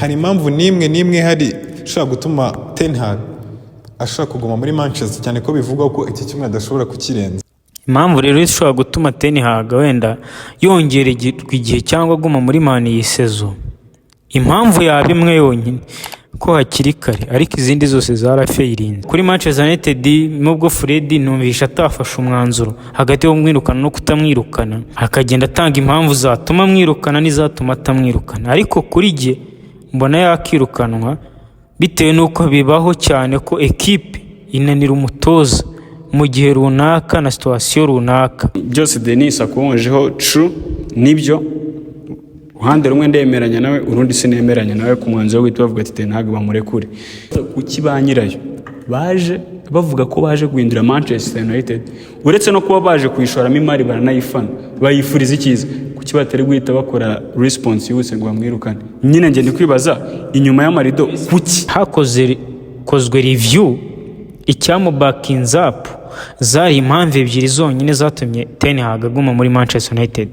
Hari impamvu n'imwe n'imwe ihari ishobora gutuma Ten Hag ashobora kuguma muri Manchester, cyane ko bivugwa ko iki cyumweru adashobora kukirenza? Impamvu rero ishobora gutuma Ten Hag wenda yongererwa igihe cyangwa aguma muri Man iyi saison, impamvu yaba imwe yonyine, ko hakiri kare, ariko izindi zose zarafailinze kuri Manchester United. Nubwo Fred numvisha atafashe umwanzuro hagati yo kumwirukana no kutamwirukana, akagenda atanga impamvu zatuma amwirukana n'izatuma atamwirukana, ariko kuri jye mbona yakirukanwa, bitewe n'uko bibaho cyane ko ekipe inanira umutoza mu gihe runaka na situation runaka. Byose Denis akonjeho, true, nibyo. Uruhande rumwe ndemeranya nawe, urundi sinemeranya nawe ku mwanzuro wo guhita bavuga ati Ten Hag bamurekure. Kuki ba nyirayo baje bavuga ko baje guhindura Manchester United, uretse no kuba baje kuyishoramo imari, baranayifana, bayifuriza icyiza, kuki batari guhita bakora response yihuse ngo bamwirukane nyine? Njye ndi kwibaza inyuma y'amarido, kuki? Hakoze kozwe review, icyamubackinze up zari impamvu ebyiri zonyine zatumye Ten Hag aguma muri Manchester United.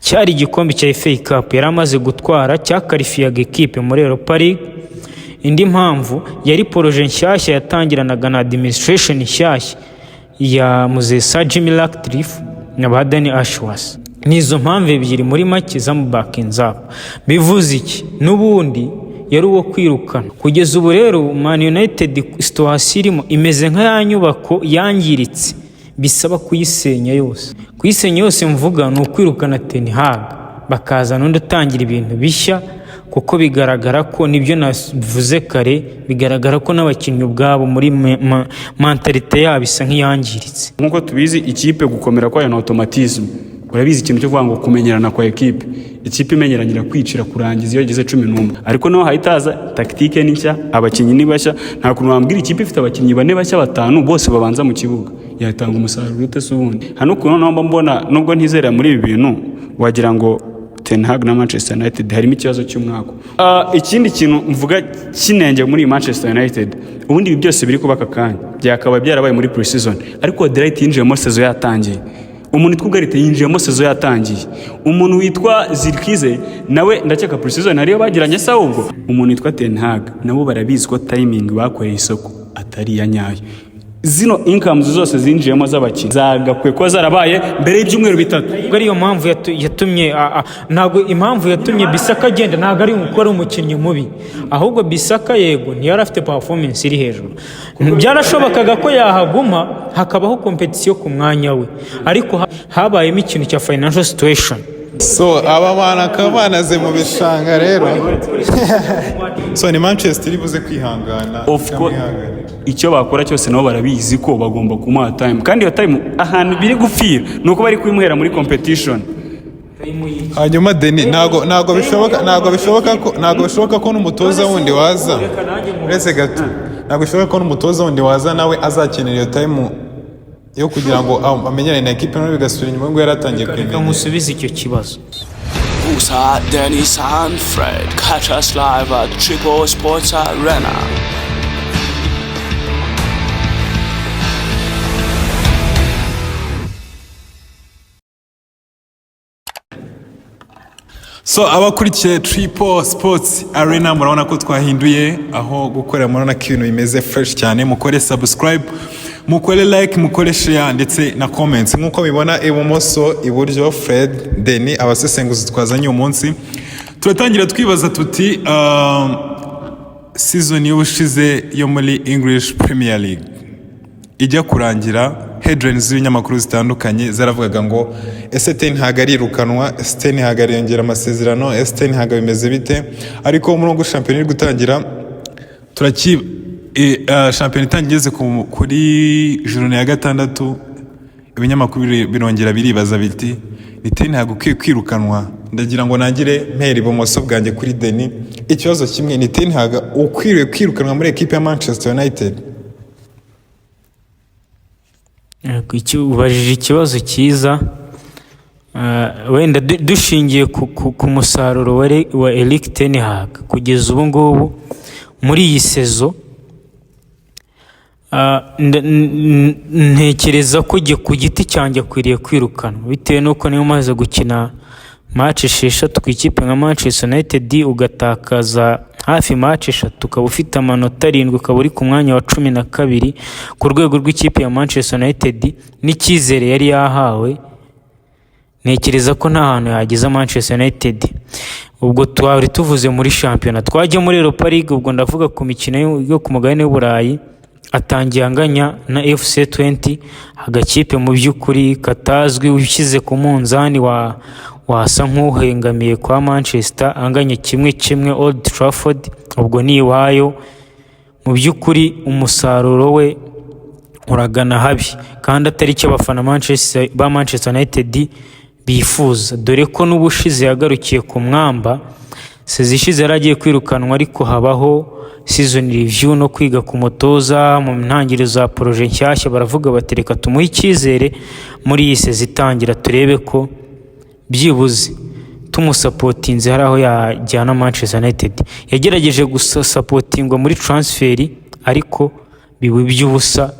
Cyari igikombe cya FA Cup yari amaze gutwara, cyaqualifiyaga ekipe muri Europa League. Indi mpamvu yari projet nshyashya yatangiranaga na administration nshyashya ya Muzesa Sir Jim Ratcliffe na ba Danny Ashworth. Ni izo mpamvu ebyiri muri make zamubackinze up. Bivuze iki? N'ubundi yari uwo kwirukana. Kugeza ubu rero, Man United situation irimo imeze nka ya nyubako yangiritse, bisaba kuyisenya yose. Kuyisenya yose mvuga ni ukwirukana Ten Hag, bakazana undi utangira ibintu bishya, kuko bigaragara ko, nibyo navuze kare, bigaragara ko n'abakinnyi ubwabo muri mentalité yabo isa nk'iyangiritse. Nk'uko tubizi, ikipe gukomera kwayo na automatisme. Urabizi, ikintu cyo kuvuga ngo kumenyerana kwa ekipe, ikipe imenyeranyira kwicira kurangiza iyo igeze 11, ariko naho hahita haza tactique ni nshya, abakinnyi ni bashya. Nta kuntu wambwira ikipe ifite abakinnyi bane bashya, batanu bose babanza mu kibuga, yatanga umusaruro ute se ubundi? Hano ukuntu noneho mba mbona, nubwo ntizera muri ibi bintu, wagira ngo Ten Hag na Manchester United harimo ikibazo cy'umwaka. Ikindi kintu mvuga kinenge muri iyi Manchester United, ubundi ibi byose biri kuba aka kanya byakaba byarabaye muri pre-season, ariko De Ligt yinjiyemo saison yatangiye, umuntu witwa Ugarte yinjiyemo saison yatangiye, umuntu witwa Zirkzee nawe ndakeka pre-season hariyo bagiranye se. Ahubwo umuntu witwa Ten Hag nabo barabizi ko timing bakoreye isoko atari iya nyayo. Zino incomes zose zinjiyemo z'abakinnyi zagakwiye kuba zarabaye mbere y'ibyumweru 3. Ubwo ariyo mpamvu yatumye ntabwo impamvu yatumye Bisaka agenda ntabwo ari uko ari umukinnyi mubi, ahubwo Bisaka yego ntiyari afite performance iri hejuru. Byarashobokaga ko yahaguma hakabaho competition ku mwanya we, ariko habayemo ikintu cya financial situation. So aba bantu akaba banaze mu bishanga rero. So ni Manchester iri buze kwihangana, Of course. ikamwihanganira. Icyo bakora cyose nabo barabizi ko bagomba kumuha time, kandi iyo time ahantu biri gupfira ni uko bari kuyimuhera muri competition. Hanyuma Deni, ntabwo bishoboka ko n'umutoza wundi waza, uretse gato, ntabwo bishoboka ko n'umutoza wundi waza nawe azakenera iyo time yo kugira ngo amenyerane na ekipe, noneho bigasubira inyuma ngo yari atangiye Reka kuyimenya. nkusubize icyo kibazo. Musa, Dennis and Fred. Catch us live at Triple Sports Arena. So abakurikiye Triple Sports Arena, murabona ko twahinduye aho gukorera, murabona ko ibintu bimeze fresh cyane. Mukore subscribe, mukore like, mukore share ndetse na comments. Nk'uko mubibona, ibumoso, iburyo, Fred, Deni, abasesenguzi twazanye uyu munsi. Turatangira twibaza tuti season y'ubushize yo muri English Premier League ijya kurangira, headlines z'ibinyamakuru zitandukanye zaravugaga ngo ese Ten Hag arirukanwa, ese Ten Hag ariyongera amasezerano, ese Ten Hag bimeze bite? Ariko umurongo shampiyona iri gutangira, turaki shampiyona itangiye igeze kuri journée ya gatandatu, ibinyamakuru birongera biribaza biti ni Ten Hag ukwiye kwirukanwa? Ndagira ngo nangire mpera ibumoso bwanjye kuri Deni. Ikibazo kimwe: ni Ten Hag ukwiriye kwirukanwa muri ekipe ya Manchester United? Yego, ubajije ikibazo cyiza. Wenda dushingiye ku musaruro wa Eric Ten Hag kugeza ubu ngubu muri iyi saison, ntekereza ko jye ku giti cyanjye akwiriye kwirukanwa, bitewe n'uko niwe umaze gukina Match 6 ku ikipe nka Manchester United, ugatakaza hafi match 3, ukaba ufite amanota 7, ukaba uri ku mwanya wa 12 ku rwego rw'ikipe ya Manchester United n'icyizere yari yahawe, ntekereza ko nta hantu yageza Manchester United. Ubwo twari tuvuze muri shampiyona, twajya muri Europa League. Ubwo ndavuga ku mikino yo ku mugabane w'Uburayi. Atangiye anganya na FC 20, agakipe mu by'ukuri katazwi, ushyize ku munzani wa wasa nk'uhengamiye kwa Manchester. Anganya 1-1 Old Trafford, ubwo ni iwayo. Mu by'ukuri umusaruro we uragana habi kandi atari cyo abafana ba Manchester United bifuza, dore ko n'ubushize yagarukiye ku mwamba. Saison ishize yari agiye kwirukanwa, ariko habaho season review no kwiga ku mutoza mu ntangiriro za projet nshyashya. Baravuga bati: "Reka tumuhe icyizere muri iyi saison itangira, turebe ko byibuze tumusupportinze hari aho yajyana Manchester United." Yagerageje gusupportingwa muri transfer, ariko biba iby'ubusa.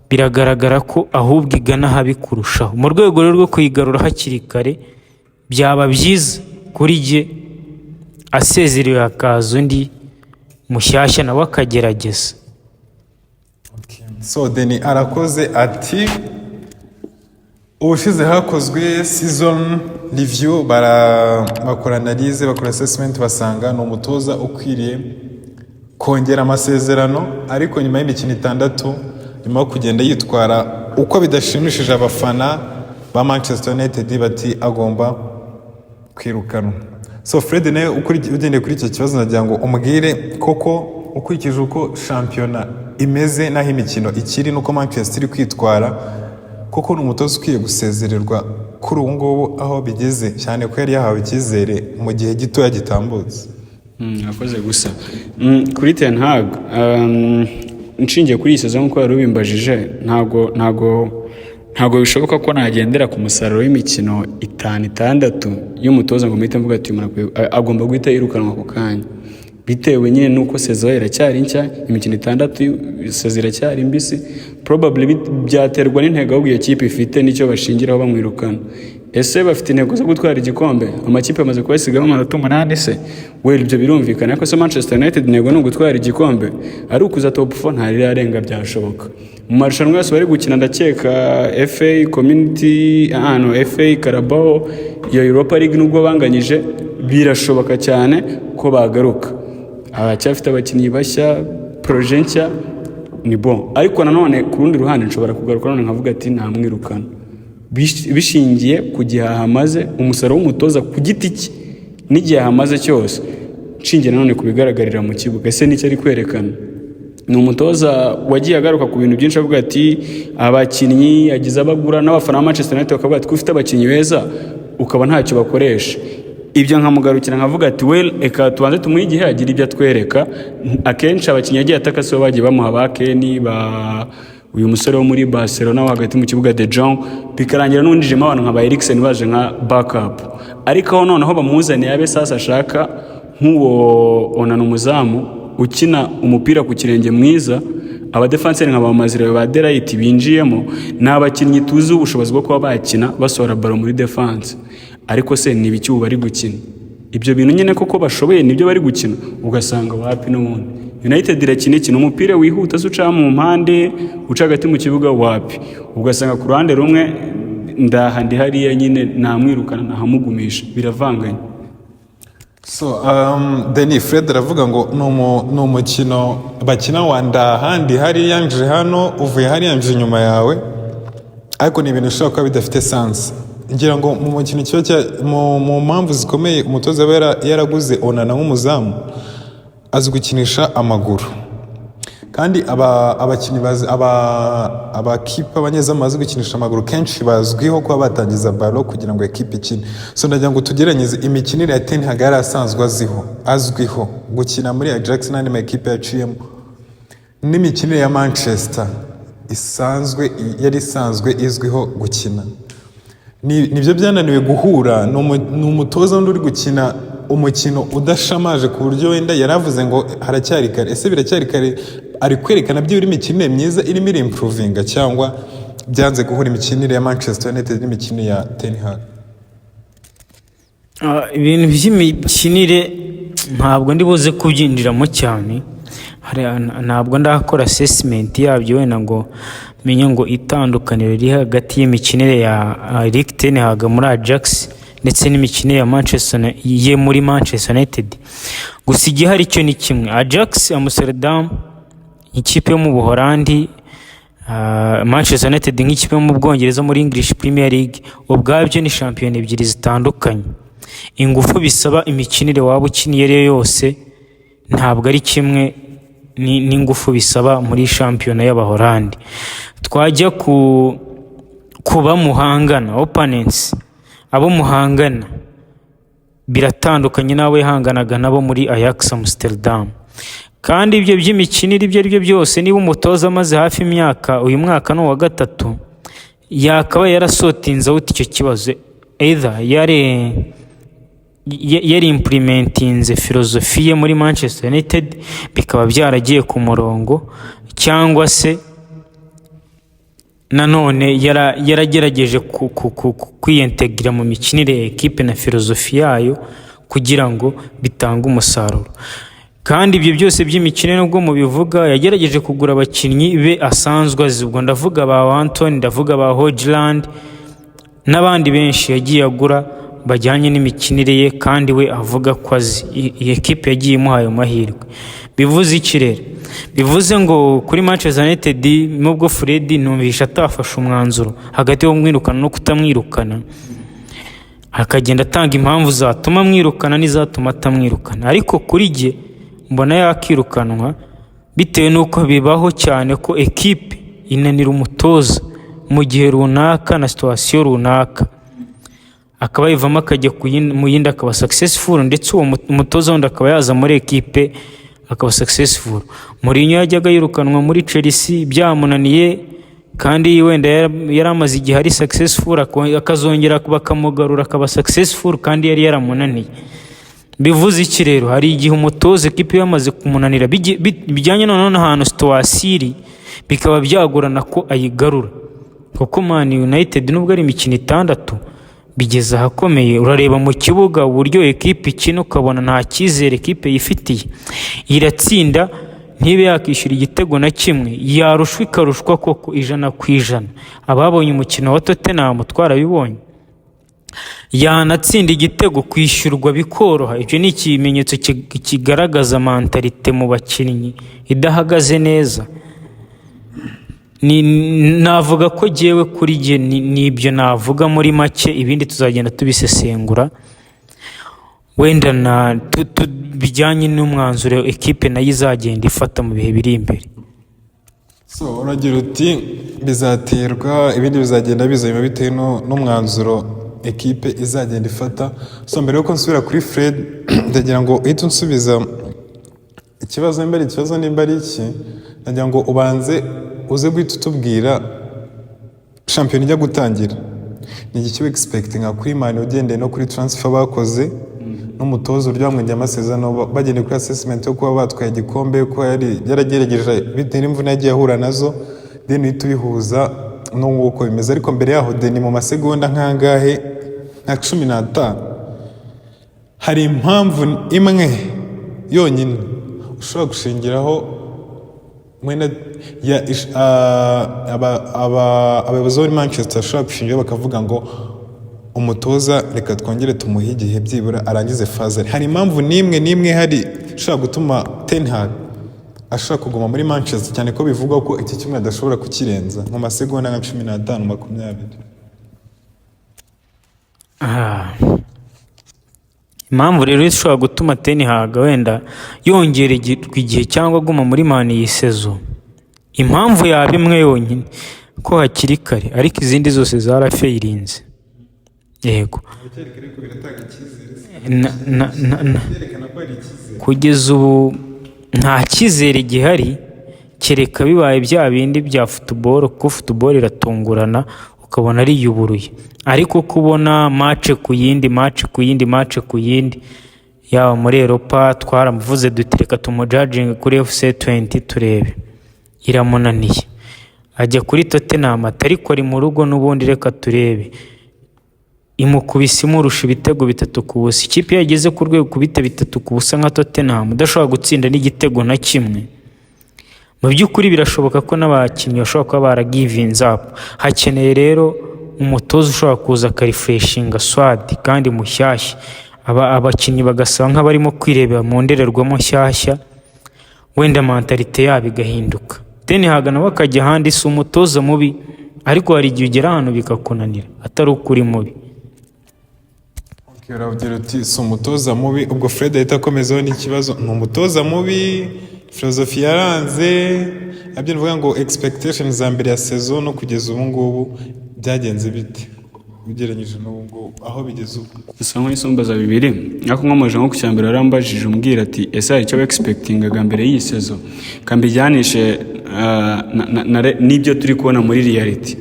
Biragaragara ko ahubwo igana habi kurushaho. Mu rwego rero rwo kuyigarura hakiri kare, byaba byiza kuri jye asezerewe, hakaza undi mushyashya nawe akagerageza. So Deni arakoze. Ati ubushize hakozwe season review, bakora analyse, bakora assessment, basanga ni umutoza ukwiriye kongera amasezerano. Ariko nyuma y'imikino 6, nyuma yo kugenda yitwara uko bidashimishije abafana ba Manchester United, bati agomba kwirukanwa. So Fred nawe ugendeye kuri icyo kibazo, nagira ngo umbwire koko, ukurikije uko shampiyona imeze n'aho imikino ikiri n'uko Manchester iri kwitwara, koko ni umutoza ukwiye gusezererwa kuri ubu ngubu aho bigeze, cyane ko yari yahawe icyizere mu gihe gitoya gitambutse? Akoze gusa. Kuri Ten Hag, nshingiye kuri iyi saison nk'uko wari ubimbajije, ntago bishoboka ko nagendera ku musaruro w'imikino 5, 6 y'umutoza ngo mpite mvuga ati uyu muntu agomba guhita yirukanwa ako kanya, bitewe nyine n'uko saison iracyari nshya, imikino 6, saison iracyari mbisi. Probably byaterwa n'intego ahubwo iyo kipe ifite n'icyo bashingiraho bamwirukana. Ese bafite intego zo gutwara igikombe? Amakipe amaze kubasigamo amanota 8 se? Well, ibyo birumvikana. Ariko se Manchester United intego ni ugutwara igikombe? Ari ukuza top 4, ntarirarenga, byashoboka. Mu marushanwa yose bari gukina, ndakeka FA Community, no FA, Carabao, iyo Europa League, nubwo banganyije, birashoboka cyane ko bagaruka. Abacyafite abakinnyi bashya, projet nshya, ni bon. Ariko nanone ku rundi ruhande nshobora kugaruka none nkavuga ati ntamwirukana, bishingiye ku gihe ahamaze, umusaruro w'umutoza ku giti cye n'igihe ahamaze cyose, nshingiye nanone ku bigaragarira mu kibuga. Ese nicyo ari kwerekana? Ni umutoza wagiye agaruka ku bintu byinshi, avuga ati abakinnyi yagize abagura, n'abafana ba Manchester United bakavuga ati ko ufite abakinnyi beza ukaba ntacyo bakoresha. Ibyo nkamugarukira nkavuga ati well, reka tubanze tumuhe igihe agira ibyo atwereka. Akenshi abakinnyi yagiye ataka sibo bagiye bamuha, ba Kane, ba uyu musore wo muri Barcelona wo hagati mu kibuga, De Jong, bikarangira n'uwinjijemo abantu nka ba Eriksen baje nka backup. Ariko aho noneho bamuzaniye abe sasa ashaka nk'uwo Onana, umuzamu ukina umupira ku kirenge mwiza, abadefanseri nka ba Mazraoui, ba De Ligt binjiyemo, ni abakinnyi tuzi ubushobozi bwo kuba bakina basohora ballon muri défense. Ariko se ni ibiki ubu bari gukina? Ibyo bintu nyine koko bashoboye nibyo bari gukina? Ugasanga wapi. N'ubundi United irakina ikina umupira wihuta se, uca mu mpande, uca hagati mu kibuga, wapi. Ugasanga ku ruhande rumwe ndaha ndi hariya nyine, namwirukana, nahamugumisha, biravanganye. So Denis, Fred aravuga ngo ni umukino bakina wa ndahandi hariya nje hano, uvuye hariya nje inyuma yawe, ariko ni ibintu bishobora kuba bidafite sens. Ngira ngo mu mukino kiba mu mpamvu zikomeye umutoza aba yaraguze Onana nk'umuzamu, azi gukinisha amaguru, kandi abakinnyi bazi abakipa, abanyezamu bazi gukinisha amaguru kenshi bazwiho kuba batangiza ballon kugira ngo ekipe ikine. So ndagira ngo tugerageze imikinire ya Ten Hag yari asanzwe azwiho gukina muri Ajax n'andi ma ekipe yaciyemo, n'imikinire ya Manchester isanzwe yari isanzwe izwiho gukina. Nibyo byananiwe guhura. Ni umutoza wundi uri gukina umukino udashamaje, ku buryo wenda yaravuze ngo haracyari kare. Ese biracyari kare? Ari kwerekana byibura imikinire myiza irimo irimprovinga, cyangwa byanze guhura imikinire ya Manchester United n'imikinire ya Ten Hag? Ibintu by'imikinire ntabwo ndi buze kubyinjiramo cyane. Ntabwo ndakora assessment yabyo wenda ngo menye ngo itandukaniro riri hagati y'imikinire ya Erik ten Hag muri Ajax ndetse n'imikinire ya Manchester ye muri Manchester United. Gusa igihari cyo ni kimwe: Ajax Amsterdam, ikipe yo mu Buholandi, Manchester United nk'ikipe yo mu Bwongereza muri English Premier League, ubwabyo ni shampiyona ebyiri zitandukanye. Ingufu bisaba, imikinire waba ukiniye iyo ari yo yose, ntabwo ari kimwe n'ingufu bisaba muri shampiyona y'Abahorandi. Twajya ku kuba muhangana, opponents, abo muhangana biratandukanye n'abo yahanganaga nabo muri Ajax Amsterdam. Kandi ibyo by'imikinire, ibyo ari byo byose, niba umutoza amaze hafi imyaka, uyu mwaka ni uwa gatatu, yakaba yarasortinze out icyo kibazo, either yari implementinze filozofi ye muri Manchester United bikaba byaragiye ku murongo, cyangwa se nanone yaragerageje kwiyintegra mu mikinire ya ekipe na filozofi yayo kugira ngo bitange umusaruro. Kandi ibyo byose by'imikinire, nubwo mubivuga, yagerageje kugura abakinnyi be asanzwe azi. Ubwo ndavuga ba Antony, ndavuga ba Hojlund n'abandi benshi yagiye agura bajyanye n'imikinire ye kandi we avuga ko azi. Iyi ekipe yagiye imuha ayo mahirwe. Bivuze iki rero? Bivuze ngo kuri Manchester United, nubwo Fred numvisha atafashe umwanzuro hagati yo kumwirukana no kutamwirukana, akagenda atanga impamvu zatuma amwirukana n'izatuma atamwirukana, ariko kuri jye mbona yakirukanwa, bitewe n'uko bibaho cyane ko ekipe inanira umutoza mu gihe runaka na situation runaka, akaba yivamo akajya mu yindi akaba successful, ndetse uwo umutoza wundi akaba yaza muri ekipe akaba successful. Mourinho yajyaga yirukanwa muri Chelsea byamunaniye, kandi wenda yari amaze igihe ari successful, akazongera bakamugarura akaba successful kandi yari yaramunaniye. Bivuze iki rero? Hari igihe umutoza ekipe yamaze kumunanira, bijyanye noneho n'ahantu situation iri, bikaba byagorana ko ayigarura, kuko Man United, nubwo ari imikino 6, bigeze ahakomeye. Urareba mu kibuga uburyo ekipe ikina, ukabona nta cyizere ekipe yifitiye. Iratsinda ntibe yakishyura igitego na kimwe, yarushwa ikarushwa koko 100%. Ababonye umukino wa Tottenham twarabibonye. Yanatsinda igitego, kwishyurwa bikoroha. Ibyo ni ikimenyetso kigaragaza mentalité mu bakinnyi idahagaze neza. Navuga ko jyewe kuri jye ni ibyo navuga muri make. Ibindi tuzagenda tubisesengura wenda na bijyanye n'umwanzuro ekipe nayo izagenda ifata mu bihe biri imbere. So uragira uti bizaterwa, ibindi bizagenda biza nyuma bitewe n'umwanzuro ekipe izagenda ifata. So mbere yuko nsubira kuri Fred, ndagira ngo uhite unsubiza ikibazo, nimba ari ikibazo, nimba ari iki. Ndagira ngo ubanze uze guhita utubwira, shampiyona ijya gutangira, ni igiki expectinga kuri Man ugendeye no kuri transfer bakoze n'umutoza, uburyo bamwongeye amasezerano, bagendeye kuri assessment yo kuba batwaye igikombe, ko yari yaragerageje bitewe n'imvune yagiye ahura nazo, then uhita ubihuza n'uko bimeze. Ariko mbere yaho, Deni, mu masegonda nk'angahe, nka 15, hari impamvu imwe yonyine ushobora gushingiraho mwene ya abayobozi bo muri Manchester bashobora gushingiraho bakavuga ngo umutoza reka twongere tumuhe igihe, byibura arangize phase? Hari impamvu n'imwe n'imwe hari ishobora gutuma Ten Hag ashobora kuguma muri Manchester, cyane ko bivugwa ko iki cyumweru adashobora kukirenza, mu masegonda nka 15, 20? Impamvu rero ishobora gutuma Ten Hag wenda yongererwa igihe cyangwa aguma muri Man iyi saison, impamvu yaba imwe yonyine, ko hakiri kare, ariko izindi zose zarafailinze, yego. Kugeza ubu nta cyizere gihari, kereka bibaye bya bindi bya football, kuko football iratungurana ukabona ariyuburuye. Ariko kubona match ku yindi, match ku yindi, match ku yindi, yaba muri Europa twaramuvuze duti reka tumujudginge kuri FC 20 turebe, iramunaniye. Ajya kuri Tottenham ati ariko ari mu rugo n'ubundi, reka turebe. Imukubise imurusha ibitego 3-0. Ikipe iyo yageze ku rwego kubita 3-0 nka Tottenham, udashobora gutsinda n'igitego na kimwe, mu by'ukuri birashoboka ko n'abakinnyi bashobora kuba baragivinze up. Hakeneye rero umutoza ushobora kuza akarefreshinga squad kandi mushyashya, abakinnyi bagasaba nk'abarimo kwirebera mu ndorerwamo nshyashya, wenda mentalité yabo igahinduka. Ten Hag nawe akajya ahandi. Si umutoza mubi, ariko hari igihe ugera ahantu bikakunanira, atari uko uri mubi. Uragira uti si umutoza mubi. Ubwo Fred ahita akomezaho n'ikibazo: ni umutoza mubi, filozofi yaranze nabyo, nivuga ngo expectation za mbere ya saison no kugeza ubu ngubu byagenze bite ugereranyije n'ubu ngubu aho bigeze ubu? Gusa nk'isumbaza bibiri, ariko nkomeje nko ku cya mbere warambajije umbwira ati: "Ese hari icyo expectingaga mbere y'iyi saison?" Kambijyanishe n'ibyo turi kubona muri reality.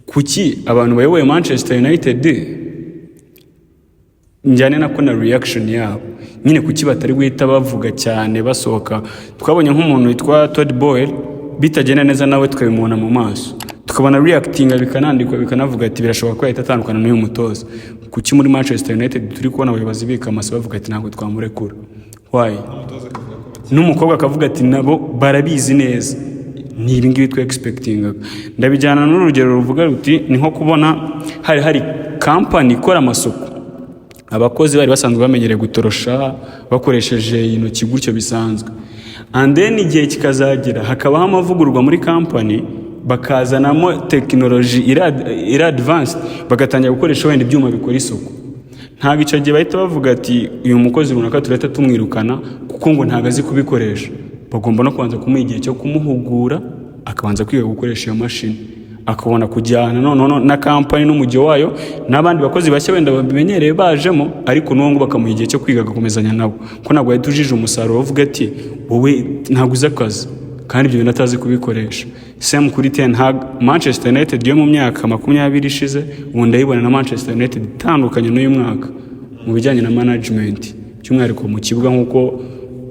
Kuki abantu bayoboye Manchester United, njyane nako na reaction yabo nyine, kuki batari guhita bavuga cyane, basohoka? Twabonye nk'umuntu witwa Todd Boehly bitagenda neza, nawe tukabimubona mu maso, tukabona reactinga, bikanandikwa, bikanavuga ati birashoboka ko yahita atandukana n'uyu mutoza. Kuki muri Manchester United turi kubona abayobozi bikamasa bavuga ati ntabwo twamurekura? Why? N'umukobwa akavuga ati nabo barabizi neza, ni ibi ngibi twe expectingaga. Ndabijyana n'urugero ruvuga ruti ni nko kubona hari kampani ikora amasuku, abakozi bari basanzwe bamenyereye gutorosha bakoresheje intoki gutyo bisanzwe, and then igihe kikazagera hakabaho amavugururwa muri kampani, bakazanamo tekinoloji iri advanced, bagatangira gukoresha wenda ibyuma bikora isuku. Ntabwo icyo gihe bahita bavuga ati uyu mukozi runaka turahita tumwirukana kuko ngo ntabwo azi kubikoresha. Bagomba no kubanza kumuha igihe cyo kumuhugura, akabanza kwiga gukoresha iyo mashini, akabona kujyana noneho na kampani n'umujyo wayo n'abandi bakozi bashya wenda babimenyereye bajemo. Ariko n'uwo ngo bakamuha igihe cyo kwiga, agakomezanya nabo, ko ntabwo wahita ujije umusaruro uvuga ati wowe ntabwo uzi akazi kandi ibyo bintu atazi kubikoresha. Same kuri Ten Hag. Manchester United yo mu myaka 20 ishize ubu ndayibona na Manchester United itandukanye n'uyu mwaka mu bijyanye na management, by'umwihariko mu kibuga, nk'uko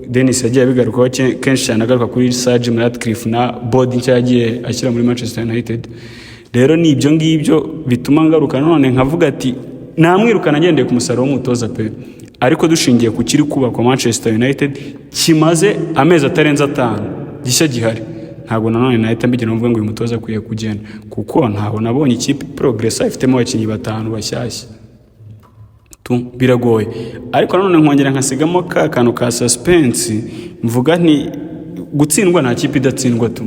Dennis yagiye abigarukaho kenshi cyane, agaruka kuri Sir Jim Ratcliffe na board nshya yagiye ashyira muri Manchester United. Rero ni ibyo ngibyo bituma ngaruka none nkavuga ati namwirukana agendeye ku musaruro w'umutoza pe, ariko dushingiye ku kiri kubakwa Manchester United kimaze amezi atarenze 5 gishya gihari, ntabwo nanone nahita mbigira mvuga ngo uyu mutoza akwiye kugenda, kuko ntabwo nabonye ikipe progressa ifitemo abakinnyi batanu bashyashya tu, biragoye. Ariko nanone nkongera nkasigamo ka kantu ka suspense, mvuga nti gutsindwa, nta kipe idatsindwa tu,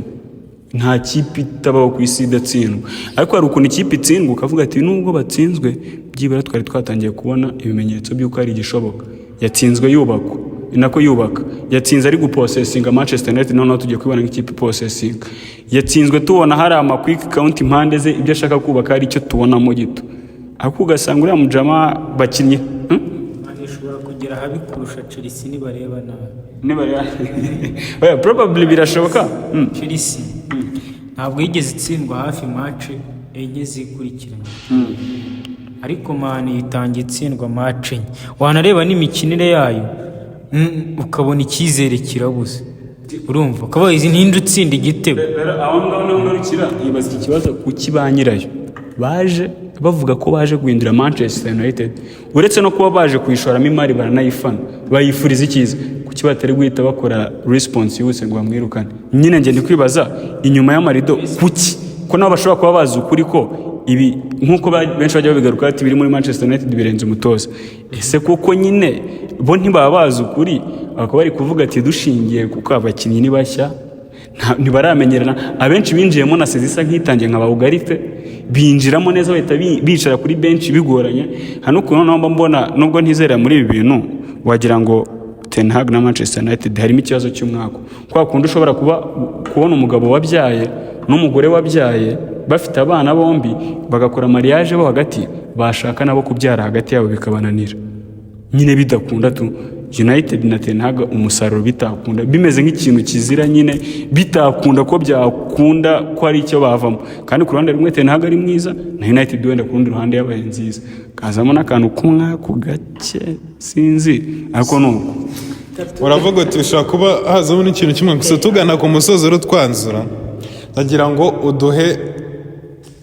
nta kipe itabaho ku isi idatsindwa. Ariko hari ukuntu ikipe itsindwa ukavuga ati nubwo batsinzwe, byibura twari twatangiye kubona ibimenyetso by'uko hari igishoboka. Yatsinzwe yubakwa, nako yubaka, yatsinze ari gupossessinga Manchester United, noneho tugiye kubibona nk'ikipe ipossessinga. Yatsinzwe tubona hari ama quick counter impande ze, ibyo ashaka kubaka hari icyo tubonamo gito, ariko ugasanga uriya mujama bakinnye, Ishobora kugera habi kurusha Chelsea nibareba nabi. Niba oya, probably birashoboka. Chelsea ntabwo yigeze itsindwa hafi match enye zikurikiranye, ariko Man itangiye itsindwa match enye. Wanareba n'imikinire yayo, ukabona icyizere kirabuze, urumva ukabaye izi ntinde utsinda igitego. Rero aho ngaho niho ngarukira yibaza iki kibazo: kuki ba nyirayo baje bavuga ko baje guhindura Manchester United, uretse no kuba baje kuyishoramo imari baranayifana, bayifuriza icyiza, kuki batari guhita bakora response yihuse ngo bamwirukane nyine? Njye ndi kwibaza inyuma y'amarido, kuki ko nabo bashobora kuba bazi ukuri ko ibi, nk'uko benshi bajya babigaruka ati biri muri Manchester United birenze umutoza. Ese kuko nyine bo ntibaba bazi ukuri, bakaba bari kuvuga ati dushingiye kuko abakinnyi ni bashya, ntibaramenyerana, abenshi binjiyemo na saison isa nk'itangiye, nka ba Ugarte binjiramo neza bahita bicara kuri benshi bigoranye. Hano ukuntu noneho mba mbona, nubwo ntizera muri ibi bintu, wagira ngo Ten Hag na Manchester United harimo ikibazo cy'umwaka, kwa kundi ushobora kuba kubona umugabo wabyaye n'umugore wabyaye bafite abana bombi, bagakora mariage bo hagati, bashaka nabo kubyara hagati yabo bikabananira nyine, bidakunda tu. United na Ten Hag umusaruro bitakunda, bimeze nk'ikintu kizira nyine, bitakunda ko byakunda ko ari icyo bavamo. Kandi ku ruhande rumwe Ten Hag ari mwiza, na United wenda ku rundi ruhande yabaye nziza, kazamo n'akantu k'umwaku gake, sinzi, ariko ni uko. Uravuga uti bishobora kuba hazamo n'ikintu kimwe gusa. Tugana ku musozi rero twanzura, ndagira ngo uduhe,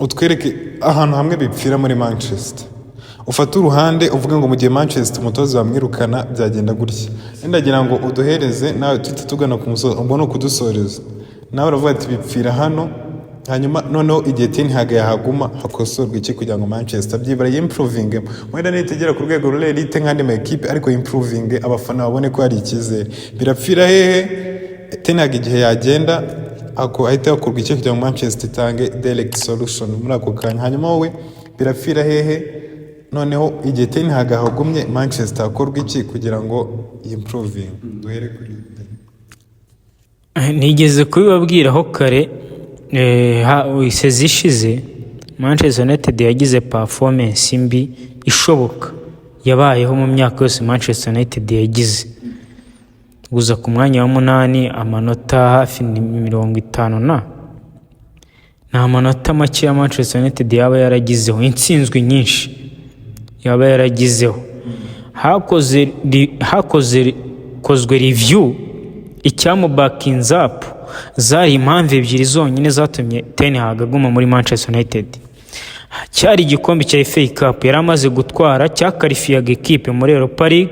utwereke ahantu hamwe bipfira muri Manchester. Ufate uruhande uvuge ngo mu gihe Manchester umutoza bamwirukana byagenda gutya. Ndagira ngo uduhereze nawe, tuhite tugana ku musozo, ubwo ni ukudusoreza. Nawe uravuga ati bipfira hano. Hanyuma noneho igihe Ten Hag yahaguma, hakosorwa iki kugira ngo Manchester byibura yimprovinge? Wenda nitagera ku rwego ruri elite nk'andi ma ekipe, ariko yimprovinge, abafana babone ko hari icyizere. Birapfira hehe? Ten Hag igihe yagenda ahita hakorwa iki kugira ngo Manchester itange direct solution muri ako kanya? Hanyuma wowe, birapfira hehe? Noneho igihe Ten Hag ahagumye Manchester, hakorwa iki kugira ngo yimprovinge? Duhere kuri Nigeze kubibabwiraho kare, season ishize Manchester United yagize performance mbi ishoboka yabayeho mu myaka yose Manchester United yagize, guza ku mwanya wa 8, amanota hafi ni 50 na ni amanota make ya Manchester United yaba yaragizeho, intsinzwi nyinshi yaba yaragizeho. Hakoze kozwe review, icyamubakinze up zari impamvu ebyiri zonyine zatumye Ten Hag aguma muri Manchester United. Cyari igikombe cya FA Cup yari amaze gutwara cyakarifiyaga ekipe muri Europa League.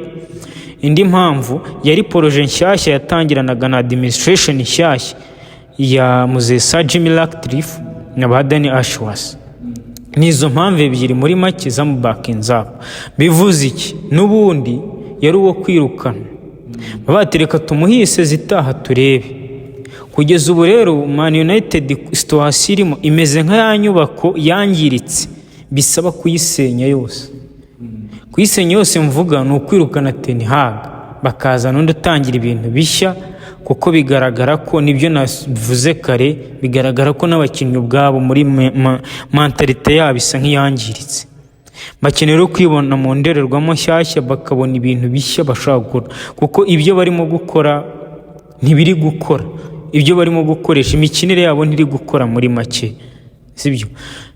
Indi mpamvu yari projet nshyashya yatangiranaga na administration nshyashya ya Muzesa Sir Jim Ratcliffe na ba Danny Ashworth. Ni izo mpamvu ebyiri muri make zamubakinze up. Bivuze iki? N'ubundi yari uwo kwirukana, batereka tumuhise zitaha turebe. Kugeza ubu rero Man United situation irimo imeze nka ya nyubako yangiritse bisaba kuyisenya yose. Kuyisenya yose mvuga ni ukwirukana Ten Hag, bakazana undi utangira ibintu bishya, kuko bigaragara ko, nibyo navuze kare, bigaragara ko n'abakinnyi ubwabo muri mentalité yabo isa nk'iyangiritse. Bakeneye rero kwibona mu ndorerwamo nshyashya, bakabona ibintu bishya bashobora gukora, kuko ibyo barimo gukora ntibiri gukora, ibyo barimo gukoresha, imikinire yabo ntiri gukora muri make, sibyo?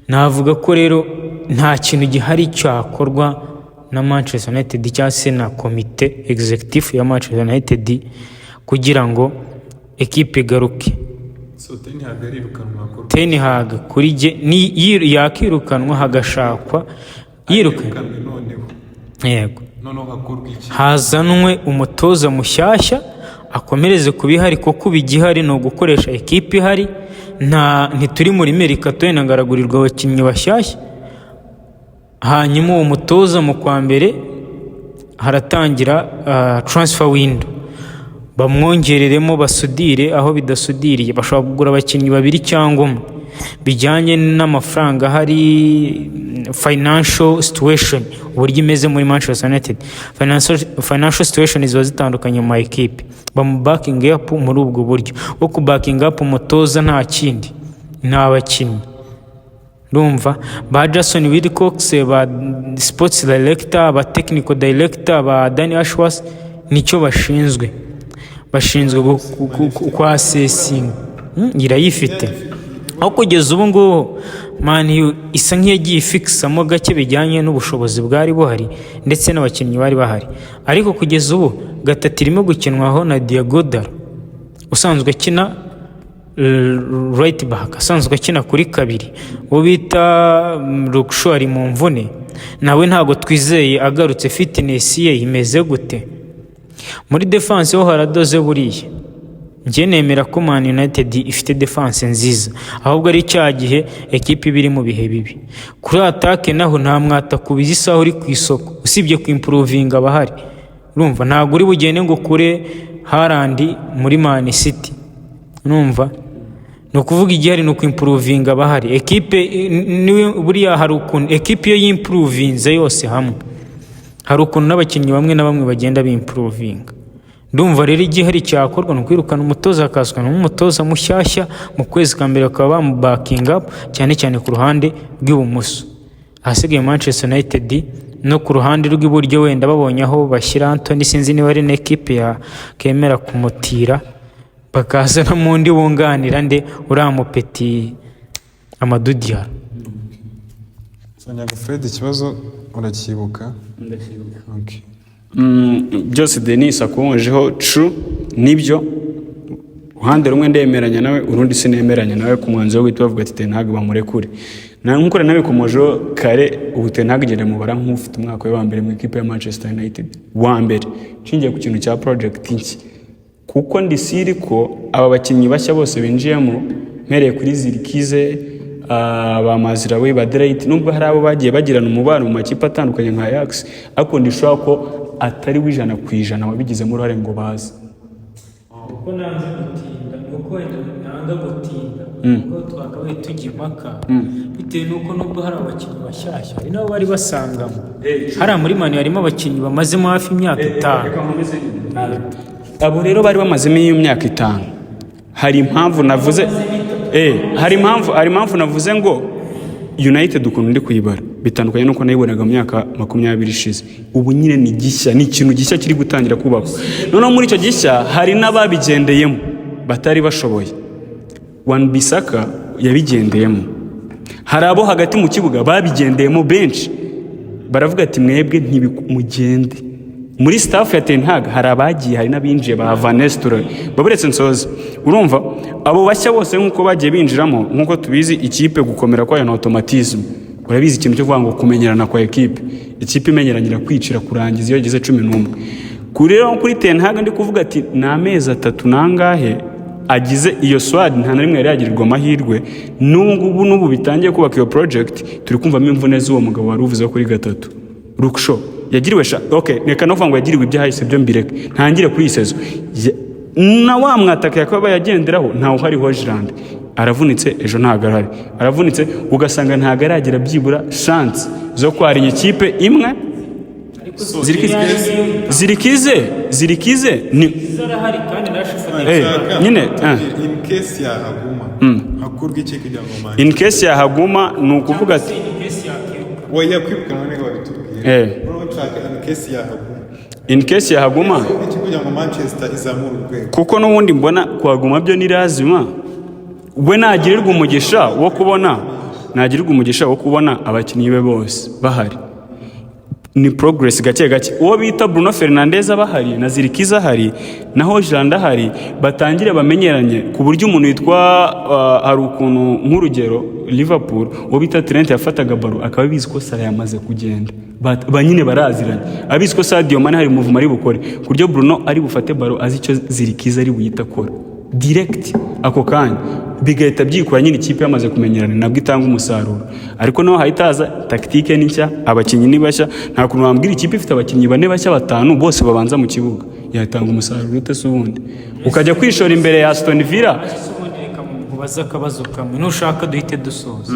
Navuga ko rero nta kintu gihari cyakorwa na Manchester United cyangwa se na komite executive ya Manchester United kugira ngo ekipe igaruke. So Ten Hag arirukanwa, hakorwa Ten Hag kuri jye ni yakirukanwa, hagashakwa yirukanwe. Yirukanwe noneho. Yego. Noneho hakorwa iki? Hazanwe umutoza mushyashya akomereze ku bihari, kuko ubu igihari ni ugukoresha ekipe ihari. Nta ntituri muri mercato wenda ngo aragurirwa abakinnyi bashyashya. Hanyuma uwo mutoza mu kwa mbere haratangira transfer window, bamwongereremo, basudire aho bidasudiriye. Bashobora kugura abakinnyi babiri cyangwa umwe bijyanye n'amafaranga ahari, financial situation uburyo imeze muri Manchester United. Financial situation ziba zitandukanye mu ma ekipe. Bamu backing up muri ubwo buryo bwo ku backing up umutoza, nta kindi, nta bakinnyi. Urumva ba Jason Wilcox, ba sports director, ba technical director, ba Danny Ashworth, nicyo bashinzwe. Bashinzwe kwasesinga. Irayifite. Aho kugeza ubu ngubu Man U isa nk'iyagiye ifikisamo gake bijyanye n'ubushobozi bwari buhari ndetse n'abakinnyi bari bahari, ariko kugeza ubu gatatu irimo gukinwaho na Diogo Dalot usanzwe akina right back, asanzwe akina kuri kabiri. Uwo bita Luke Shaw ari mu mvune, nawe ntabwo twizeye agarutse fitness ye imeze gute. Muri defense ho haradoze. Buriya njye nemera ko Man United ifite defense nziza, ahubwo ari cya gihe ekipe iba iri mu bihe bibi. Kuri attaque naho nta mwataka isaha uri ku isoko usibye ku improvinga abahari. Urumva ntabwo uri bugende ngo kure Haaland muri Man City. Urumva ni ukuvuga igihari ni ukwimprovinga abahari. Ekipe niwe buriya hari ukuntu ekipe iyo yimprovinze yose hamwe, hari ukuntu n'abakinnyi bamwe na bamwe bagenda bimprovinga. Ndumva rero igihari cyakorwa ni ukwirukana umutoza, hakazwa n'umutoza mushyashya, mu kwezi kwa mbere bakaba bamubakinga up, cyane cyane ku ruhande rw'ibumoso. Ahasigaye Manchester United no ku ruhande rw'iburyo wenda babonye aho bashyira Antony, sinzi niba ari n'ekipe yakemera kumutira, bakaza no mu undi wunganira nde, uriya mupeti Amadou Diallo. Sanyago Fred, ikibazo uracyibuka? Okay. Byose Denis akonjeho true, nibyo. Uruhande rumwe ndemeranya nawe, urundi sinemeranya nawe ku mwanzuro wo guhita bavuga ati Ten Hag bamurekure. Na nkuko rero nabikomojeho kare, ubu Ten Hag igenda mubara nk'ufite umwaka we wa mbere mu ikipe ya Manchester United wa mbere, nshingiye ku kintu cya project nshya, kuko ndi sure ko aba bakinnyi bashya bose binjiyemo, mpereye kuri Zirkzee, ba Mazraoui, ba De Ligt, nubwo hari abo bagiye bagirana umubano mu makipe atandukanye nka Ajax, ariko ndishobora ko atari we 100% wabigizemo uruhare ngo baze. Uko nanze gutinda ni uko wenda nanga gutinda, kuko twakabaye tujya impaka bitewe n'uko nubwo hari abakinnyi bashyashya, hari n'abo bari basangamo. Hariya muri Man U harimo abakinnyi bamazemo hafi imyaka 5. Abo rero bari bamazemo iyo myaka 5, hari impamvu navuze ngo United ukuntu ndi kuyibara bitandukanye n'uko nayibonaga mu myaka 20 ishize. Ubu nyine ni gishya, ni ikintu gishya kiri gutangira kubakwa. Noneho muri icyo gishya hari n'ababigendeyemo batari bashoboye. Wan Bissaka yabigendeyemo, hari abo hagati mu kibuga babigendeyemo benshi, baravuga ati: "Mwebwe ntibimugende." Muri staff ya Ten Hag hari abagiye, hari n'abinjiye ba Van Nistelrooy. Baburetse nsoze. Urumva abo bashya bose nk'uko bagiye binjiramo, nk'uko tubizi, ikipe gukomera kwayo na automatisme. Urabizi ikintu cyo kuvuga ngo kumenyerana kwa ekipe, ikipe imenyeranyira kwicira kurangiza iyo igeze 11. Kuri rero kuri Ten Hag ndi kuvuga ati ni amezi 3 nangahe agize iyo squad, nta na rimwe yari yagirirwa amahirwe. N'ubu ngubu, n'ubu bitangiye kubaka iyo project, turi kumvamo imvune z'uwo mugabo wari uvuze kuri gatatu, Luke Shaw. Yagiriwe sha, okay, reka no kuvuga ngo yagiriwe ibyahise byo mbireke, ntangire kuri iyi saison. Na wa mwataka yakaba yagenderaho ntawe uhari. Hojlund aravunitse, ejo ntabwo arahari, aravunitse, ugasanga ntabwo aragira byibura chance zo kwarinya ikipe imwe. Zirkzee ni Zarahari kandi narashifatiye. Nyine, In case yahaguma, hakurwa iki kugira ngo Man In case yahaguma, ni ukuvuga ati oya, kwirukanwa niba babitubwira. Noneho nshaka in case yahaguma. In case yahaguma, iki kugira ngo Manchester izamure urwego? Kuko n'ubundi mbona kuhaguma byo ni lazima. We nagirirwa umugisha wo kubona abakinnyi be bose bahari, ni progress gake gake. Uwo bita Bruno Fernandes abahari, na Zirkzee ahari, na Hojlund ahari, batangire bamenyeranye, ku buryo umuntu witwa hari ukuntu, nk'urugero Liverpool, uwo bita Trent yafataga ballon akaba abizi ko Salah yamaze kugenda. Ba nyine baraziranye, abizi ko Sadio Mane hari mouvement ari bukore, ku buryo Bruno ari bufate ballon azi icyo Zirkzee ari buyita akora direct ako kanya, bigahita byikora nyine. Ikipe yamaze kumenyerana nabwo itanga umusaruro, ariko naho hahita haza tactique ni nshya, abakinnyi ni bashya. Nta kuntu wambwira ikipe ifite abakinnyi bane bashya, batanu bose babanza mu kibuga, yatanga umusaruro ute se? Ubundi ukajya kwishora imbere ya Aston Villa. Ubundi reka nkubaze akabazo kamwe, nushaka duhite dusoza.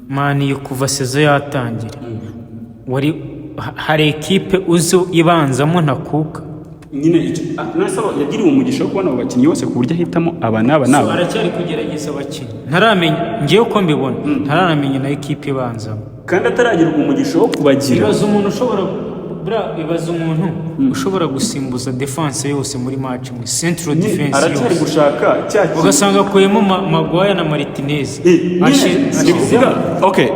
Man U kuva saison yatangira, wari hari ekipe uzi ibanzamo ntakuka? Nyine none se yagiriwe umugisha wo kubona abo bakinnyi bose ku buryo ahitamo aba n'aba n'aba? Aracyari kugerageza abakinnyi, ntaramenya. Ngewe uko mbibona, ntaramenya na ekipe ibanzamo. Kandi ataragirwa umugisha wo kubagira. Ibaza umuntu ushobora gusimbuza defense yose muri match imwe, central defense Aracyari yose, gushaka cya kintu. Ugasanga akuyemo Maguire na Martinez. Nyine, ndi kuvuga, okay,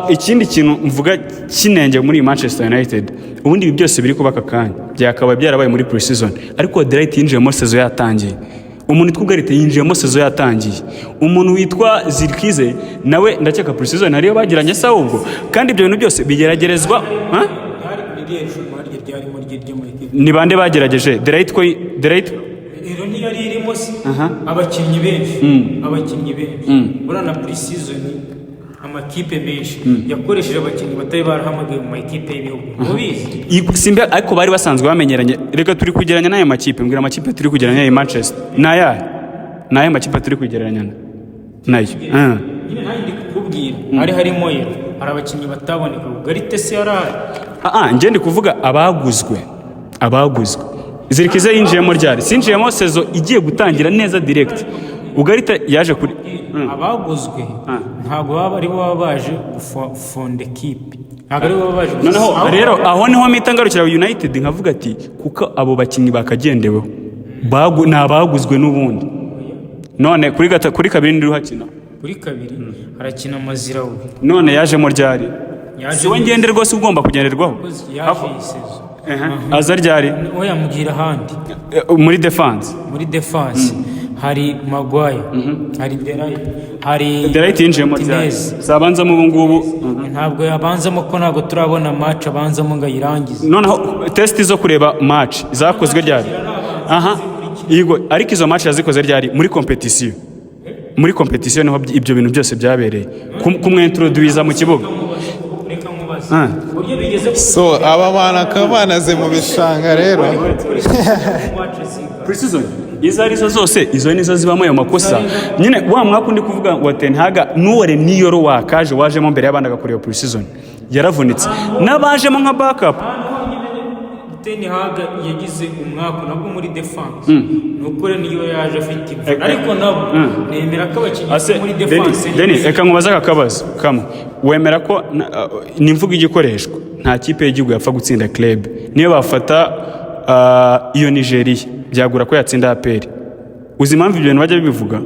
ikindi kintu mvuga kinenge muri iyi Manchester United, ubundi ibi byose biri kuba aka kanya byakaba byarabaye muri pre-season, ariko De Ligt yinjiyemo saison yatangiye, umuntu witwa Ugarte yinjiyemo saison yatangiye, umuntu witwa Zirkzee nawe ndakeka pre-season hariyo bagiranye se ahubwo. Kandi ibyo bintu byose bigeragerezwa, ha? Hari iriya rushanwa harya ryarimo ryo muri ekipe. Ni bande bagerageje? De Ligt ko De Ligt Rero ntiyari irimo se abakinnyi benshi? Abakinnyi benshi buriya na pre-season, amakipe menshi yakoresheje abakinnyi batari barahamagaye mu makipe y'ibihugu, mubizi. Simba, ariko bari basanzwe bamenyeranye. Reka turi kugereranya n'aya makipe, mbwira amakipe turi kugereranya. Iyi Manchester ni ayahe? Ni ayahe makipe turi kugereranya nayo? Nyine nanjye ndi kukubwira, hari harimo yero, hari abakinnyi bataboneka. Ugarte se yarahari? Ah, njye ndi kuvuga abaguzwe. Zirkzee yinjiyemo ryari? Sinjiyemo saison igiye gutangira neza direct. Ugarte yaje kuri Abaguzwe ntabwo baba aribo baba baje gufonda ekipe, ntabwo aribo baba baje. Noneho rero aho niho mpita ngarukira United, nkavuga ati kuko abo bakinnyi bakagendeweho ni abaguzwe n'ubundi. None kuri kuri kabiri ndi uhakina? Kuri kabiri harakina Mazraoui. None yajemo ryari? Yaje Si we ngende rwose ugomba kugenderwaho? Yaje iyi saison. Aza ryari? Oya, mbwira ahandi. Muri defense. Muri defense Hari Maguire, hari De Ligt, hari De Ligt yinjiyemo ryari? Martinez. Zabanzamo ubu ngubu? Ntabwo yabanzamo, ko ntabwo turabona match abanzamo ngo ayirangize. Noneho test zo kureba match zakozwe ryari? Aha, yego, ariko izo match yazikoze ryari? Muri competition, muri competition niho ibyo bintu byose byabereye. Kumwintroduiza mu kibuga. Reka nkubaze Ah. uburyo bigeze So aba bantu akaba banaze mu bishanga rero. Match zingahe? Pre-season izo arizo zose, izo nizo zibamo ayo makosa nyine. Wa mwaka undi kuvuga wa Ten Hag n'uware niyoro wakaje wajemo mbere y'abandi agakora iyo pre-season yaravunitse, n'abajemo nka backup. Ahantu honyine Ten Hag yagize umwaka nabwo muri defense ni uko niyo yaje afite imvune, ariko nabo nemera ko abakinnyi Ase muri defense. Deni, reka nkubaze aka kabazo kamwe. Wemera ko ni imvugo igikoreshwa, nta kipe y'igihugu yapfa gutsinda club? Niyo bafata iyo Nigeria, byagura ko yatsinda APR. Uzi impamvu ibyo bintu bajya bibivuga?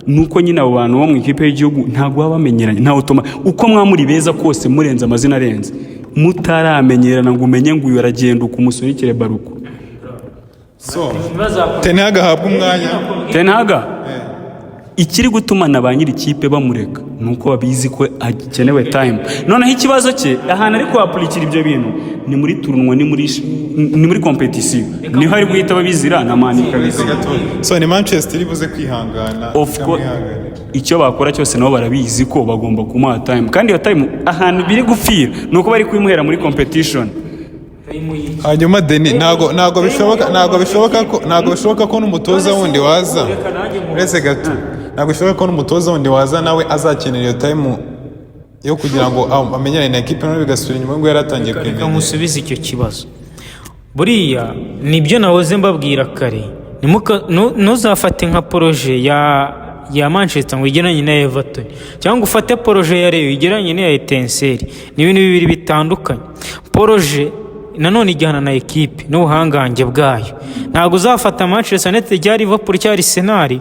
Ni uko nyine abo bantu bo mu ikipe y'igihugu ntabwo baba bamenyeranye, nta automa uko mwamuri beza kose, murenze amazina arenze, mutaramenyerana ngo umenye ngo uyu aragenda ukumusunikire baruko. So Ten Hag ahabwa umwanya. Ten Hag, ikiri gutuma na ba nyiri ikipe bamureka ni uko babizi ko akenewe time. Noneho ikibazo cye, ahantu ari kuhapurikira ibyo bintu ni muri tournoi, ni muri competition, niho ari guhita babizira na Man kabisa. So ni Manchester iri buze kwihangana, Of course. ikamwihanganira. Icyo bakora cyose nabo barabizi ko bagomba kumuha time, kandi iyo time ahantu biri gupfira ni uko bari kuyimuhera muri competition. Hanyuma Deni, ntago bishoboka ko n'umutoza wundi waza, uretse gato, ntago bishoboka ko n'umutoza wundi waza nawe azakenera iyo time yo kugira ngo amenyerane na ekipe, noneho bigasubira inyuma ngo yaratangiye Reka kuyimenyera. nkusubize icyo kibazo. Buriya nibyo nahoze mbabwira kare. Ntuzafate nka projet ya Manchester ngo uyigereranye na Everton, cyangwa ufate projet ya Rayon uyigereranye n'iya Etincelles. Ni ibintu bibiri bitandukanye. Projet nanone ijyana na ekipe n'ubuhangange bwayo. Ntabwo uzafata Manchester United cyangwa Liverpool cyangwa Arsenal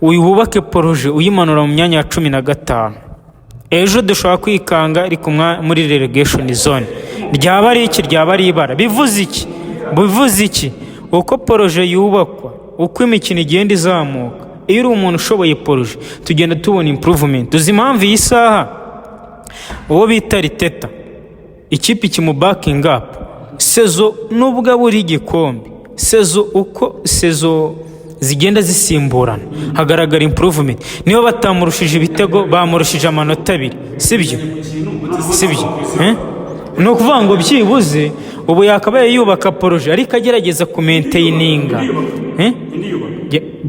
wubake projet uyimanura mu myanya ya 15. Ejo dushobora kwikanga ariko muri relegation zone ryaba ari iki? Ryaba ari ibara. Bivuze iki? Bivuze iki? Uko projet yubakwa, uko imikino igenda izamuka, iyo uri umuntu ushoboye projet, tugenda tubona improvement. Uzi impamvu iyi saha uwo bita Arteta ikipe ikimu backing up saison, nubwo abura igikombe, saison uko saison zigenda zisimburana hagaragara improvement? Niba batamurushije ibitego, bamurushije amanota 2, sibyo? Sibyo, eh? Ni ukuvuga ngo byibuze ubu yakabaye yubaka projet, ariko agerageza kumaintaininga, eh?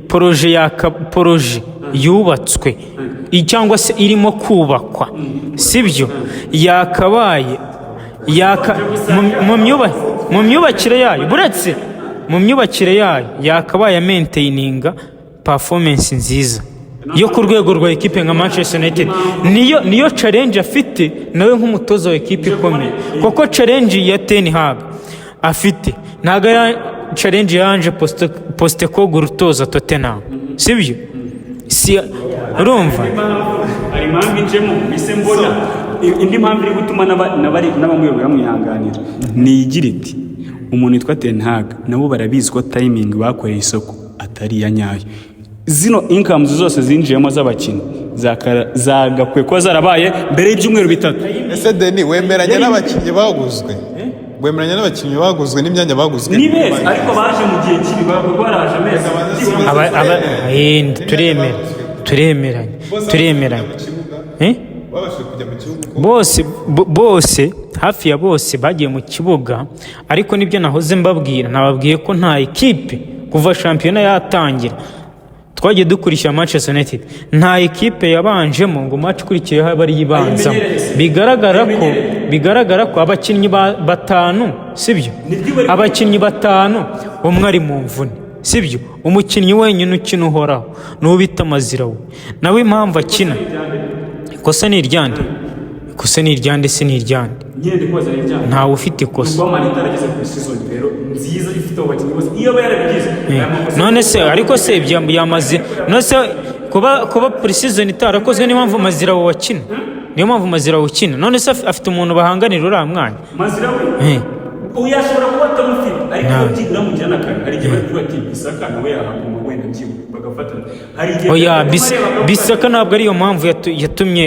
Projet yaka projet yubatswe cyangwa se irimo kubakwa, sibyo? Yakabaye yaka mu myubakire yayo, buretse mu myubakire yayo, yakabaye amaintaininga performance nziza yo ku rwego rwa ekipe nka Manchester United. Niyo challenge afite nawe nk'umutoza wa ekipe ikomeye, kuko challenge ya Ten Hag afite ntabwo ari challenge ya Ange Postecoglou utoza Tottenham, sibyo? Si urumva? Hari impamvu injemo mise mbona indi mpamvu iri gutuma n'abamuyobora bamwihanganira ni igira iti: umuntu witwa Ten Hag nabo barabizi ko timing bakoreye isoko atari iya nyayo. Zino incomes zose zinjiyemo z'abakinnyi zagakwiye kuba zarabaye mbere y'ibyumweru 3. Ese Deni, wemeranya n'abakinnyi baguzwe? Wemeranya n'abakinnyi baguzwe n'imyanya baguzwe? Ni beza, ariko baje mu gihe kibi, baraje amezi Turemera, turemeranya, turemeranya. Eh? Babashije kujya mu kibuga uko Bose, bose, hafi ya bose bagiye mu kibuga, ariko nibyo nahoze mbabwira. Nababwiye ko nta ekipe kuva shampiyona yatangira twagiye dukurikira Manchester United, nta ekipe yabanjemo ngo match ikurikiyeho abe ariyo ibanzamo. Bigaragara ko abakinnyi batanu, sibyo? Abakinnyi batanu, umwe ari mu mvune, sibyo? Umukinnyi wenyine ukina uhoraho ni uwo bita Mazraoui. Nawe impamvu akina, ikosa ni iryande? Ikosa ni iryande se? Ni iryande? Nyine ndi kubaza, ni ibyaha? Ntawe ufite ikosa. Kuba Man itarageze ku season rero nziza ifite abo bakinnyi bose, iyo aba yarabigize aya makosa. None se, ariko se byamaze, none se kuba pre-season itarakozwe, niyo mpamvu Mazraoui wakina? Niyo mpamvu Mazraoui ukina? None se afite umuntu bahanganira uriya mwanya? Mazraoui? Eh. Ubu yashobora kuba atamufite, ariko iyo byibura mugirana kare, hari igihe bari kuvuga ati Bissaka nawe yahaguma, wenda byibura bagafatanya. Hari igihe Oya, barimo areba bakavuga Bissaka ntabwo ariyo mpamvu yatumye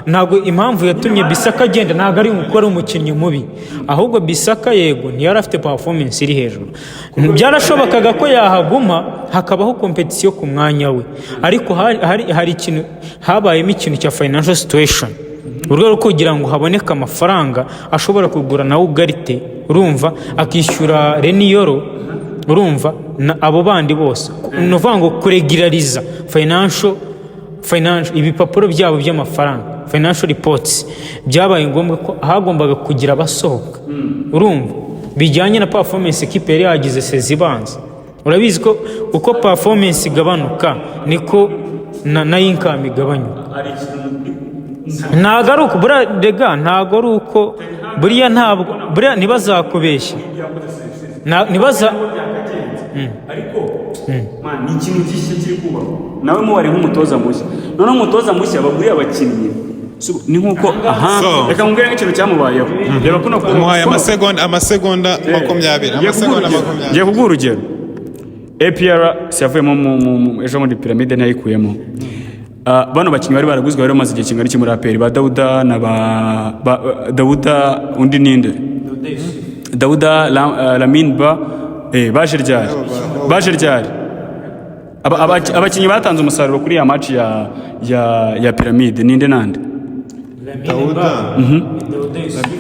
ntabwo impamvu yatumye Bissaka agenda ntabwo ari uko ari umukinnyi mubi. Ahubwo Bissaka, yego, ntiyari afite performance iri hejuru. Byarashobokaga ko yahaguma hakabaho competition ku mwanya we, ariko hari ikintu habayemo, ikintu cya financial situation, mu rwego rwo kugira ngo haboneke amafaranga ashobora kugura na Ugarte, urumva, akishyura Leny Yoro, urumva, na abo bandi bose. Ni ukuvuga ngo kuregulariza financial ibipapuro byabo by'amafaranga, financial reports, byabaye ngombwa ko hagombaga kugira abasohoka, urumva, bijyanye na performance ekipe yari yagize saison ibanza. Urabizi ko uko performance igabanuka niko na income igabanyuka. Hari ikintu Ntabwo ari uko buriya rega, ntabwo ari uko buriya, ntabwo buriya, ntibazakubeshye. Ntibaza Ariko man, ni ikintu gishya kiri kubakwa, nawe mubare nk'umutoza mushya. Noneho umutoza mushya baguriye abakinnyi. Ni nk'uko aha reka nkubwire nk'ikintu cyamubayeho. Reba kuno Umuhaye amasegonda 20. Ngiye kuguha Amasegonda urugero. 20. Ngiye kuguha urugero. APR si yavuyemo ejo muri Pyramide ntiyayikuyemo. Bano bakinnyi bari baraguzwe bari bamaze igihe kingana iki muri APR? Ba Dauda na ba Dauda, undi ninde? Dauda Lamine Ba, baje ryari? Baje ryari? Abakinnyi batanze umusaruro kuri ya match ya Pyramide ninde nande? Dauda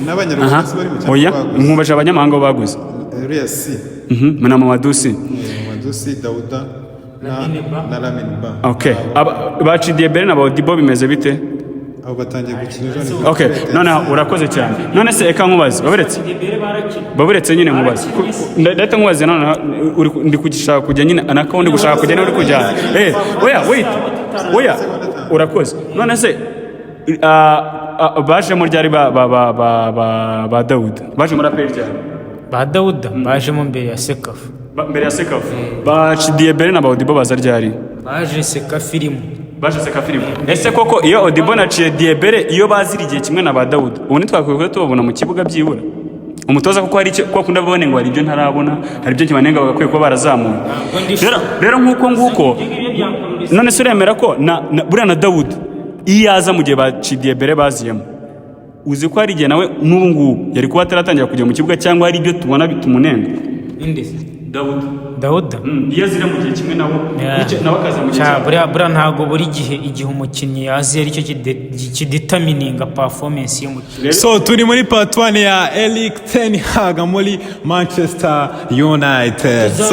n'abanyarwanda bari mu cyapa. Oya. Baguze. Nkubaje abanyamahanga bo baguze. Uriya si Na Mamadou Sy. Mamadou Sy, Dauda na Lamine Ba. Okay, ba Chidiebere na ba Odibo bimeze bite? Abo batangiye gukina ejo. Okay, noneho urakoze cyane. None se eka nkubaze, baburetse baburetse nyine nkubaze. Ndahita nkubaze noneho, ndi kugishaka kujya nyine anako ndi gushaka kujya niba uri kujyana. Oya, wait, oya, urakoze. None se bajemo ryari ba Dauda? Baje muri APR ryari? Ba Dauda bajemo mbere ya CECAFA. Mbere ya CECAFA. Ba Chidiebere na ba Odibo baza ryari? Baje CECAFA irimo. Baje CECAFA irimo. Ese koko iyo Odibo na Chidiebere iyo bazira igihe kimwe na ba Dauda, ubu ntitwakwiye kuba tubabona mu kibuga byibura? Umutoza kuko hari icyo kuko akunda babone ngo hari ibyo ntarabona, hari ibyo kibanenga bagakwiye kuba barazamuye. Rero nk'uko nguko, none se uremera ko na buriya na Dauda iyo aza mu gihe ba Chidiebere baziyemo, uzi ko hari igihe nawe n'ubu ngubu yari kuba ataratangira kujya mu kibuga, cyangwa hari ibyo tubona bitumunenga? Inde? Dauda. Dauda. Iyo azira mu gihe kimwe nabo, nawe akaza mu gihe Cya, cyabo. Buriya ntabwo buri gihe igihe umukinnyi yazi aricyo kidetermininga performance y'umukinnyi. So turi muri part 1 ya Erik ten Hag muri Manchester United. So,